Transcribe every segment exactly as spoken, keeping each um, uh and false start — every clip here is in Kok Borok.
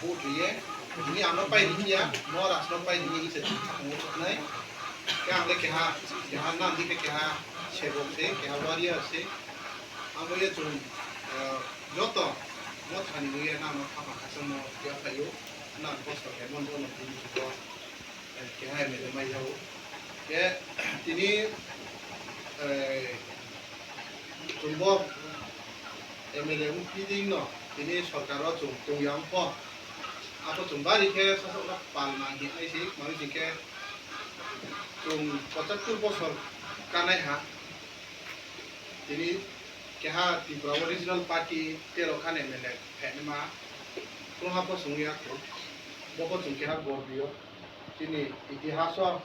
Vote riye, tini ano pai ringya, no rasno pai ringya, ise thangwi thoknai. Khe ang le keha, keha nang dikhe keha sebok se, keha warrior se. Ang bo ye chung, eh, joto, mo thani bo ye nang no khama khasam no ya phaio, nang kosto khe mon bono tini jugo, eh, keha M L A mai yao. Khe tini, eh, Chwng bo M L A wng phi ding no, tini sorkar o chwng tong ya wng pho. Abo chwng bari khe sasok no pal nang hinai se, mani sing khe chwng pochattor bosor kanai ha. Tini keha Tripura o regional party tero khan M L A phainai ma. Kwbangma pho chwng ya kho. Bo pho chwng keha gor bio. Chini itihas o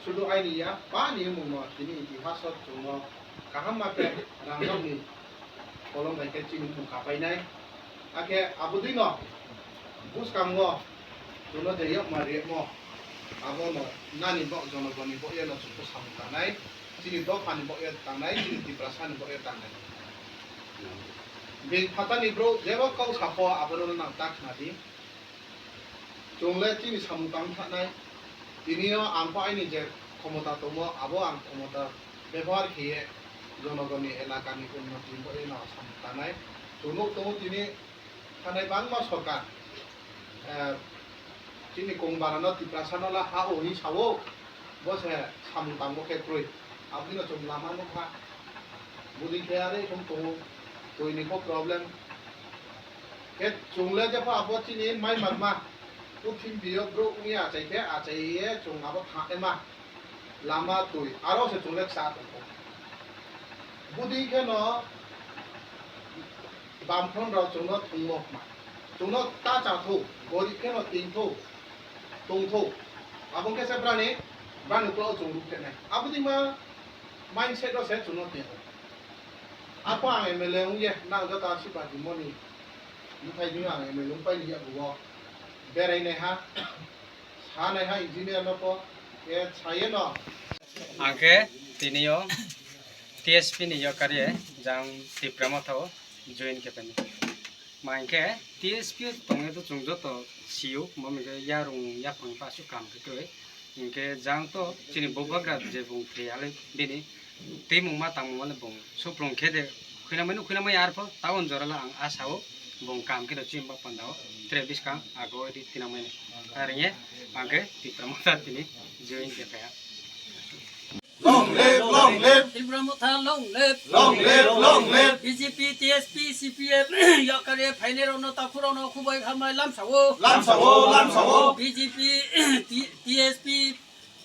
sudu aini ya, bani mungno chini itihas o chwngno kaham ma khe rangjak ni kolom bai khe chini mung kapainai. Akhe abodwi no bwskango chwngno je yakma riyakmo abono nani bok jonogoni bok yano chwngno samung tangnai, chini dophani bok ya tangnai, chini Tiprasani bok ya tangnai. Bini phatani bro jebo kok sakho abono nang ta khna di. Chwng le chini samung tang thanai. Tini o ang pho aini je khomota tongo, abo ang khomota bebohar khiye jonogoni elakani unnoti bo eno samung tanai. Chwng nuk tongo tini thanai bangma sorkar, eh, chini kong barano Tiprasano la ha o hinwi sao. Bo se samung tangbo khe kwrwi. Aboni no chwng lama nukha. Budi khe are ikhum tongo. Twi ni bo problem. Khe chwng le jepho abo chini mai magma. Puthim biyo bro ungya achai khe achai ye chwng abo tha ema. Lama twi. Aro se chwng le ksa tongkho. Budi khe no Bamphon rok chwngno thwngmo ma. Chwngno ta cha thu, gorib khe no ting thu, tong thu. Abo khe se brani, brani ulo chwng ruk khe nai. Abo di ma mindset o se chwngno ting. Ako ang M L A wng ye, nang jota si party moni. Muthai di ang M L A wng pai ni ya bugo. Berai nai ha. Sa nai ha engineer no po. Ye sa ye no. Ang khe tini o T S P ni yokari jang Tipra Motha o join khe tani. Ma hinkhe T S P tongwi to chwng joto sio, mo hinkhe yarung yaphang pasu kam khe kwrwi. Hinkhe jang to chini bubagra je bung thwi halwi bini twimung ma tangmung male bung suprung khe de khuinamani khuinamai arpho taon jorala ang asao bung kam khe chini bak pandao tre biskang ago di tinamani. Aringye ang khe Tipra Motha tini join khe phaiya. Long live, long live. Tipra Motha long live. Long live, long live. B J P, T S P, C P M, yakari phainai rokno, takhuk rokno khubai khambai lamsao. Lamsao, lamsao. B J P, T-, T S P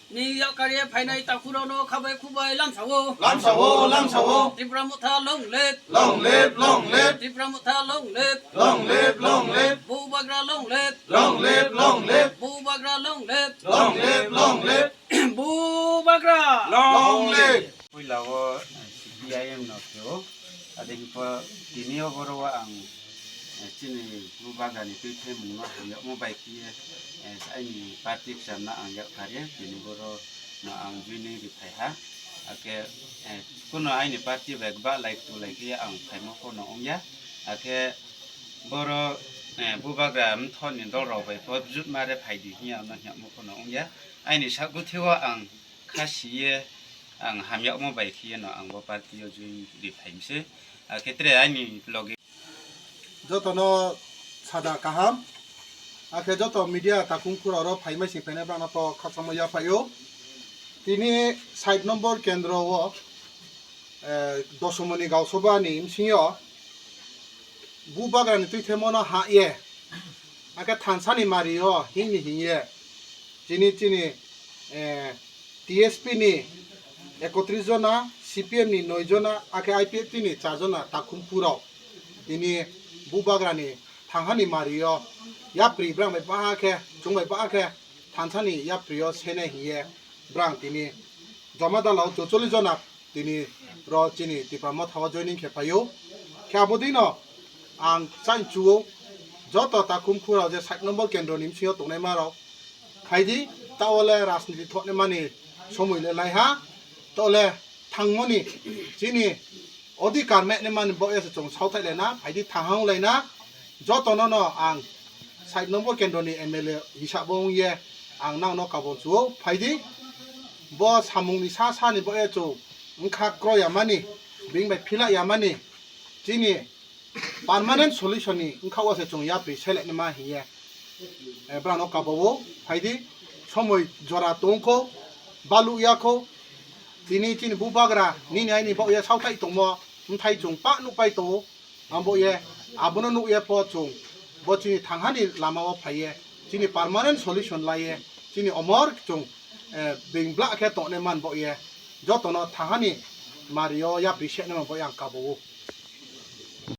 ni yakari phainai takhuk rokno khabai khubai lamsao. Lamsao, lamsao. Tipra Motha long live. Long live, long live. Tipra Motha long live. Long live, long live. Bubagra long live. Long live, long live. Bubagra long live. Long live, long live. Bubagra. Long live. Puila o, eh, C P I M no khe o. Ade hingkhe tini o boro o ang, eh, chini bubagra ni twi thai mung no hamyakmo bai khe, eh, aini party kcham no ang yak kha ri, tini boro no ang joining ri phai ha. Akhe, eh, kuno aini party bai ba lai tu lai khe ang phaimo pho no wng ya. Akhe boro, eh, bubagra mtho ni dol rok bai pho jut ma re phai di hiya no hingmo pho no wng ya. Aini sak guthi o ang kha si ye ang hamyakmo bai khe no ang bo party o join ri phai mse. Akhe tre aini logi. Jotono sada kaham. Akhe joto media takhung khura oro phai mai sing phainai bangno to khakchangma ya phaio. Tini sait nombor kendro o, eh, Dosomoni Gausabha ni bsing yo bubagra ni twi themo no ha ye. Akhe thansa ni mari o hing ni hing ye. Chini, chini, eh, T S P ni ekotris jona, C P M ni noi jona, akhe I P F T ni char jona takhum phurok tini bubagra ni thanghani mari o yapri brang bai ba khe, chwng bai ba khe thansa ni yapri o senai hiye brang tini joma dala o chorchollis jona tini ro chini Tipra Motha o joining khe phaio. Khe abo dino ang chainchuo joto takhum khura je sait nombor kendro ni bsing yo tongnai ma rok khaidi, ta o le rajniti thoknai mani somoi le lai ha, ta o le thangmoni chini odhikar meknai mani bo ese chwng sauthai lai na, phaidi thanghang lai na, joto no no ang Sait nombor kendroni M L A hisabo wngye ang nangno kabul chuo phaidi. Bo samungni sa sani bo e chwng wngkha kroyamani, bini bai philak yamani, chini permanent solution ni wngkha o se chwng yapri seleknima hiye. Eh, brano kabao phaidi, somoi jora tongkho, baluk yakho, tini chini bubagra nini aini bao ya sauthai tongmo, mthai chwng pa nukpai tongo. Ambo ye, abono nuk ye po chwng, bo chini thanghani lama o phai ye, chini permanent solution lai ye, chini omor chwng, eh, beng bla khe tongnai man bo ye, jotono thanghani mario yapri se nang bo yang kabao.